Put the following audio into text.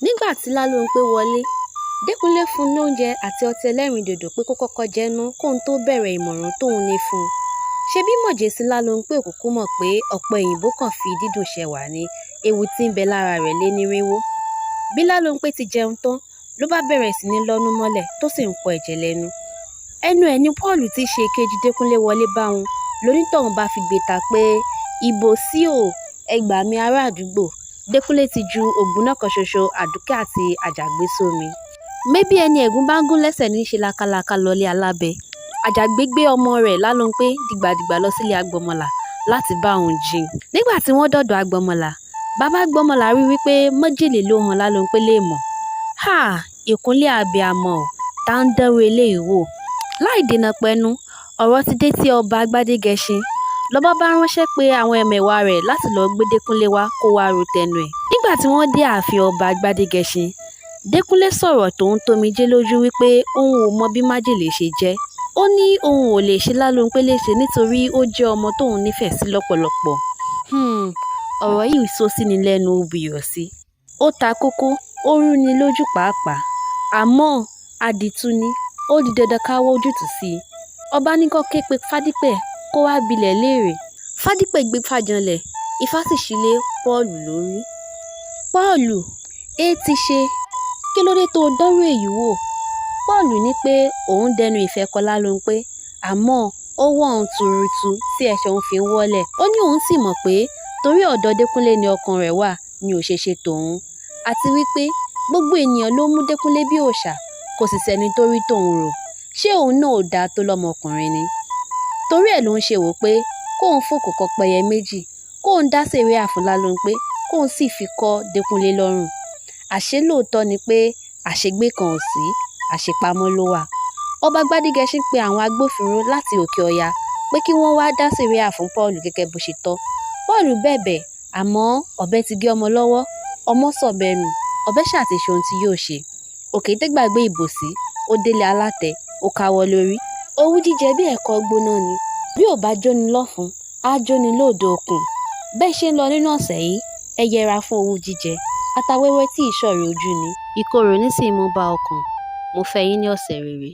Nígbà tí Lálónpé wọlé, Dẹkùnlé fún un lóúnjẹ àti ọtí ẹlẹ́rìndòdò pé kó kọ́kọ́ jẹ ẹ́ ná kóun tóó bẹ̀rẹ̀ ìmọ̀ràn tóun ní fún un. Ṣebí mọ̀jẹ̀sín Lálónpé ò kúkú mọ̀ pé ọ̀pẹ òyìnbó kan fi dídùn ṣẹwà ní ewu tí ń bẹ lára rẹ̀ lé nírinwó. Bí Lálónpé ti jẹun tán ló bá bẹ̀rẹ̀ sí ní lọ́nu mọ́lẹ̀ tó sì ń pọ ẹ̀jẹ̀ lẹ́nu. Ẹnu ẹ̀ ní Paul tí í ṣe èkejì Dẹkùnlé wọlé bá òun lónítọ̀hún bá figbe ta pé ibo sí ò, ẹ gbà mí ará àdúgbò, Dẹkùnlé ti ju ògbóná kan ṣoṣo Àdùkẹ́ àti Àjàgbé sómi. Mébí ẹni ẹ̀gún bá ń gún lẹ́sẹ̀ ní í ṣe lákáláká lọlé alábẹ. Àjàgbé gbé ọmọ rẹ̀ Lálónpé dìgbàdìgbà lọ sílé Agbọmọlà láti bá òun jí i. Nígbà tí wọ́n dọ́dọ̀ Agbọmọlà, bàbá Agbọmọlà rí wípé májèlé ló han Lálónpé léèmọ̀. Háà! Ìkúnlẹ̀ abiyamọ ò, tá ń dánrú eléyìí wò. Láì dènà pẹnu, ọ̀rọ̀ ti dé tí ọba Gbádégẹṣin. Lọba bá ránṣẹ́ pe àwọn ẹmẹ̀wà rẹ̀ láti lọ́ọ́ gbé Dẹkùnlé wá kó wáá ro tẹnu ẹ̀. Nígbà tí wọ́n dé ààfin ọba Gbádégẹṣin, Dẹkùnlé sọ̀rọ̀ tóun tomijé lójú wípé òun ò mọ bí májèlé ṣe jẹ́. Ó ní òun ò lè ṣe Lálónpé léṣe nítorí ó jẹ́ ọmọ tóun nífẹ̀ẹ́ sí lọ́pọ̀lọpọ̀. Hmm, ọ̀rọ̀ yìí sọ sí ni lẹ́nu ó buyọ̀ sí i. Ó ta kókó, ó rú ni lójú pàápàá. Àmọ́ àdìtú ni, ó di dandan ká wá ojútùú sí i. Ọba ní kí wọ́n ké pe Fádípẹ̀ kó wáá bilẹ̀ léèrè. Fádípẹ̀ gbéfá janlẹ̀, ifá sì ṣí lé Pọ́ọ̀lù lórí. Pọ́ọ̀lù, èé ti ṣe? Kí ló dé tóo dánrú èyí wò? Pọ́ọ̀lù ní pé òun dẹnu ìfẹ́ kọ Lálónpé, àmọ́ ó wọ́ òun tuurutu tí ẹsẹ̀ òun fi ń wọ́lẹ̀. Ó ní òun sì mọ̀ pé torí ọ̀dọ̀ Dẹkùnlé ni ọkàn rẹ̀ wà ni ò ṣe ṣe tòun. Àti wípé gbogbo ènìyàn ló mú Dẹkùnlé bí òòṣà, kò sì sẹ́ni tó rí tòun rò. Ṣé òun náà ò dáa tó lọ́mọkùnrin ni? Torí ẹ̀ lòun ṣe wò pé kóun fòkò kọ pẹyẹ méjì, kóun dá sẹ̀ríà fún Lálónpé kóun sì fi kọ́ Dẹkùnlé lọ́rùn. Àṣé lóòótọ́ ni pé àṣegbé kan ò sí, àṣepamọ́ ló wà. Ọba Gbádégẹṣin pe àwọn agbófinró láti òkè ọya pé kí wọ́n wáá dá sẹ̀ríà fún Paul gẹ́gẹ́ bó ṣe tọ́. Paul bẹ̀bẹ̀, àmọ́ ọ̀bẹ ti gé ọmọ lọ́wọ́, ọmọ sọ̀bẹ nù, ọ̀bẹ ṣáà ti ṣe ohun tí yóò ṣe. Òkété gbàgbé ìbòsí, ó délé alátẹ, ó káwọ́ lórí. Owú jíjẹ bí ẹ̀kọ gbóná ni. Bí ò bá jóni lọ́fun, á jóni lóde òkun. Bẹ́ẹ̀ ṣe ń lọ nínú ọ̀sẹ̀ yìí, ẹ yẹra fún owú jíjẹ. Ata wẹ́wẹ́ tí ì ṣọ̀rẹ́ ojú ni. Ìkorò ní sì í mú bá ọkàn. Mo fẹ́ yín ní ọ̀sẹ̀ rere.